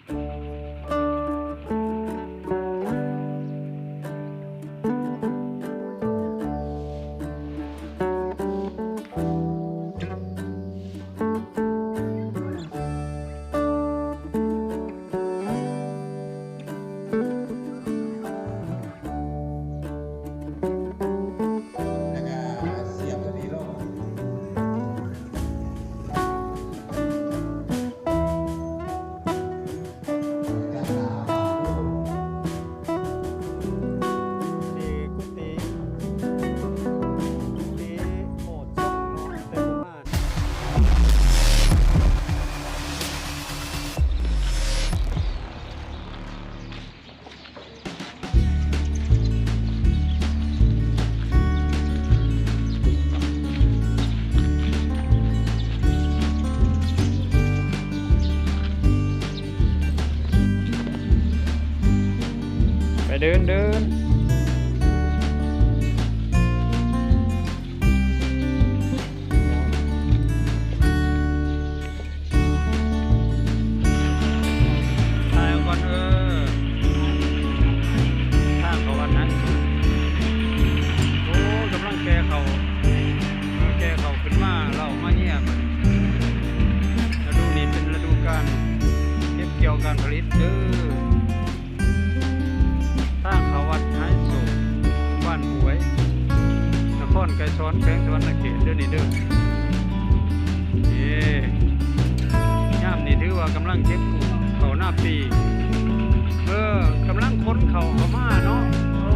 ແລ້ວກະສຽບຕົວນີ້ລົງ. ໄປເດີນເດີນ. ຖ່າຍເອົາກ່ອນ ເອີ ທາງເຂົ້າວັດນະ. ໂອ້ ກຳລັງແກ່ເຂົ້າ ເອີ ແກ່ເຂົ້າຂຶ້ນມາ ເລົາມາເຮຍ. ລະດູນີ້ເປັນລະດູການເກັບກ່ຽວການຜະລິດເດີ. ທາງເຂົ້າວັດໄຮໂສກ ບ້ານຫ້ວຍ ນະຄອນໄກສອນ ແຂວງສະຫວັນນະເຂດເດີນີ້ເດີ. ເອີ ຍາມນີ້ຖືວ່າກຳລັງເກັບເຂົ້ານາປີ. ເອີ ກຳລັງຂົນເຂົ້າເຂົ້າມາເນາະ. ໂອ້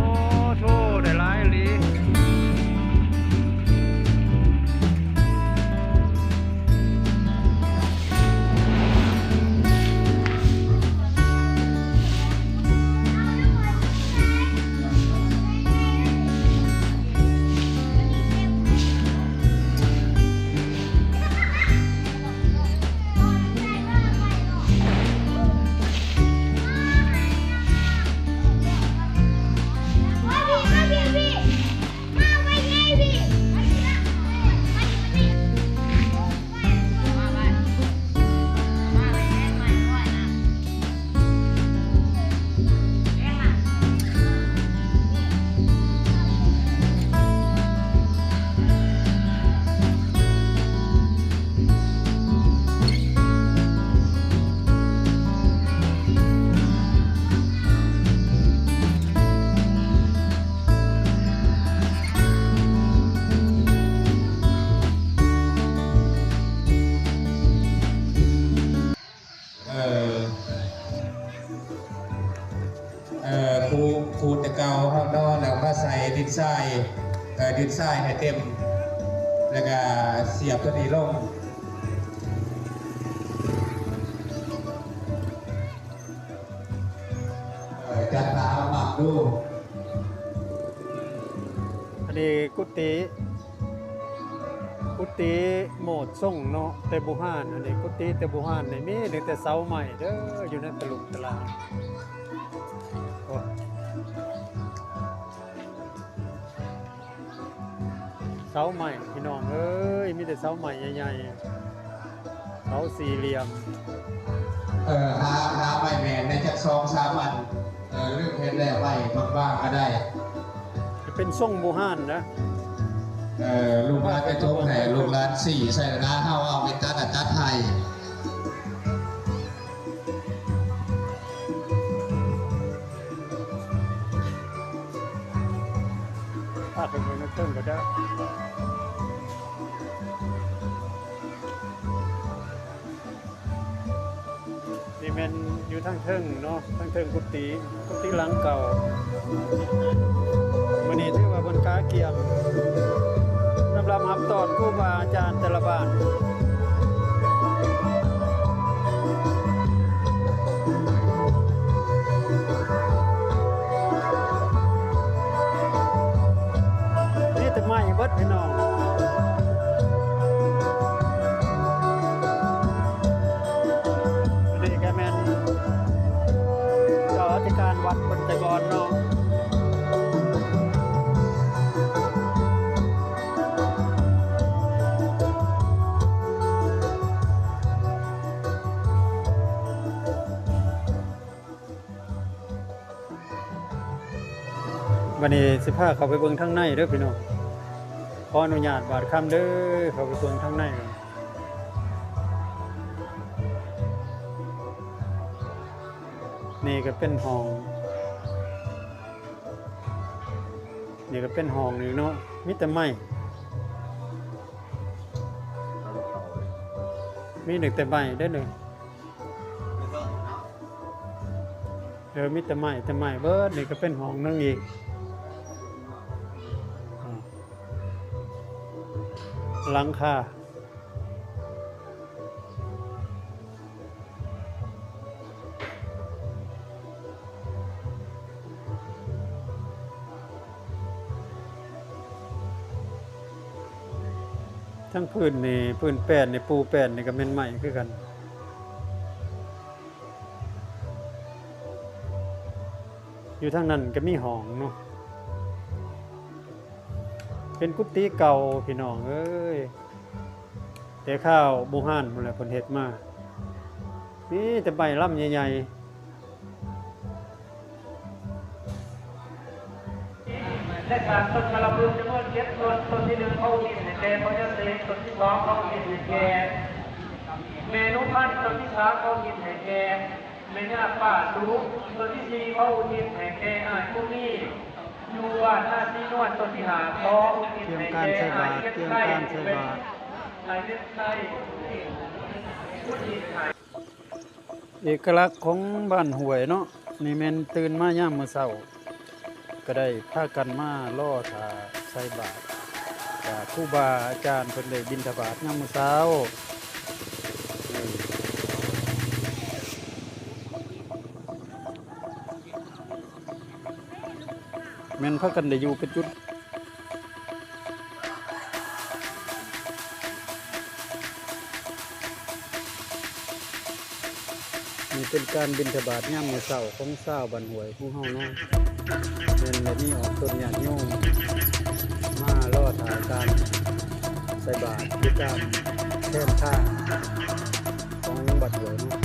ໂທ້ ໄດ້ຫຼາຍອີ່ຫຼີ. ເອີ ເອີ ຂູດ ຂູດແຕ່ເກົ່າເຮົາເນາະ ແລ້ວມາໃສ່ດິນຊາຍ ເອີ ດິນຊາຍໃຫ້ເຕັມ ແລ້ວກະສຽບຕົວນີ້ລົງ. ເອີ ຈັດຕາມາກດູ. ອັນນີ້ກຸຕິ ກຸຕິໂມດຊົງເນາະ ແຕ່ບູຮານ. ອັນນີ້ກຸຕິແຕ່ບູຮານນີ້ ມີຕັ້ງແຕ່ເສົາໄມ້ເດີ ຢູ່ໃນຕະຫຼຸງຕະຫຼາງ. ໂອ້ ເສົາໄມ້ພີ່ນ້ອງເອີຍ ມີແຕ່ເສົາໄມ້ໃຫຍ່ໆ ເສົາສີ່ຫຼ່ຽມ. ເອີ ຫາ ຫາໄມ້ແມ່ນແດ່ຈັກສອງສາມອັນ. ເອີ ລືມເຮັດແລ້ວ ໄວ້ບາງໆກະໄດ້. ເປັນຊົງບູຮານນະ. ເອີ ລູກຫຼານໄປຖົງໃຫ້ ລູກຫຼານຊີ້ໃສ່ນະ ເຮົາເອົາໄປຕັດ ຕັດໃຫ້. ພາໄປເບິ່ງໃນເທິງກະໄດ້. ນີ້ແມ່ນຢູ່ທາງເທິງເນາະ ທາງເທິງກຸຕິ ກຸຕິຫຼັງເກົ່າ. ມື້ນີ້ຖືວ່າເພິ່ນກະກຽມສຳລັບຮັບຕ້ອນຄູບາອາຈານແຕ່ລະບ້ານ. ມີແຕ່ໄມ້ເບິດພີ່ນ້ອງ. ອັນນີ້ກະແມ່ນເຈົ້າອະທິການວັດເພິ່ນແຕ່ກ່ອນເນາະ. ບັດນີ້ຊິພາເຂົ້າໄປເບິ່ງທາງໃນເດີພີ່ນ້ອງ. ຂໍອະນຸຍາດບາດຄຳເດີ ເຂົ້າໄປເບິ່ງທາງໃນກ່ອນ. ນີ້ກໍເປັນຫ້ອງ ນີ້ກໍເປັນຫ້ອງນີ້ເນາະ ມີແຕ່ໄມ້ ມີແຕ່ໄມ້ເດີນີ້. ເອີ ມີແຕ່ໄມ້ ແຕ່ໄມ້ເບິດ. ນີ້ກໍເປັນຫ້ອງໜຶ່ງອີກ ອາ ຫຼັງຄາ. ທັງພື້ນນີ້ ພື້ນແປ້ນນີ້ ປູແປ້ນນີ້ກໍແມ່ນໄມ້ຄືກັນ. ຢູ່ທາງນັ້ນກໍມີຫ້ອງເນາະ ເປັນກຸຕິເກົ່າພີ່ນ້ອງເອີຍ. ແຕ່ຄາວບູຮານພຸ້ນແຫຼະເພິ່ນເຮັດມາ ມີແຕ່ໃບລຳໃຫຍ່ໆ. ແລະການຕົ້ນກາລະພຶກຈຳນວນເຈັດຕົ້ນ, ຕົ້ນທີໜຶ່ງເຂົາອຸທິດໃຫ້ແກ່ພະຍາເສກ, ຕົ້ນທີສອງເຂົາອຸທິດໃຫ້ແກ່ແມ່ໜູພັນ, ຕົ້ນທີສາມເຂົາອຸທິດໃຫ້ແກ່ ແມ່ຍ່າປ້າສຸ, ຕົ້ນທີສີ່ເຂົາອຸທິດໃຫ້ແກ່ອ້າຍບຸນມີ, ຢູ່ບ້ານນາສີນວນ. ຕົ້ນທີຫ້າເຂົາອຸທິດໃຫ້ແກ່ອ້າຍວຽນໄຊ, ອ້າຍວຽນໄຊອຸທິດໃຫ້. ເອກະລັກຂອງບ້ານຫ້ວຍເນາະ, ນີ້ແມ່ນຕື່ນມາຍາມມື້ເຊົ້າ ກໍໄດ້ພາກັນມາລໍຖ້າໃສ່ບາດ ກະຄູບາອາຈານເພິ່ນໄດ້ບິນທະບາດຍາມມື້ເຊົ້າ. ແມ່ນພາກັນໄດ້ຢູ່ເປັນຈຸດ. ນີ້ເປັນການບິນທະບາດຍາມມື້ເຊົ້າຂອງຊາວບ້ານຫ້ວຍຂອງເຮົາເນາະ, ແມ່ນໄດ້ມີອອກຕົນຍາດໂຍມມາລໍຖ້າການໃສ່ບາດຢູ່ຕາມແຄມທາງຂອງບ້ານຫ້ວຍເນາະ.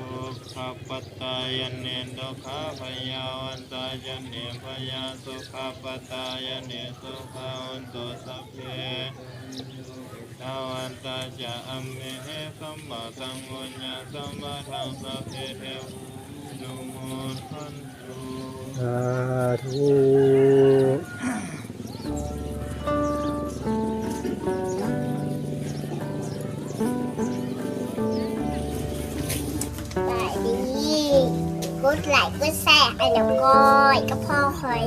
Dukkhappattā ca niddukkhā, bhayā ca nibbhayā, sukhappattā ca nissukhā, hontu sabbe sukhitā. Dā ca amhehi sambhataṃ puññasampadaṃ, sabbe devānumodantu. ສາທຸ. ສະບາຍດີ ກົດໄລກົດແຊໃຫ້ນ້ອງກ້ອຍກັບພໍ່ຂ້ອຍ.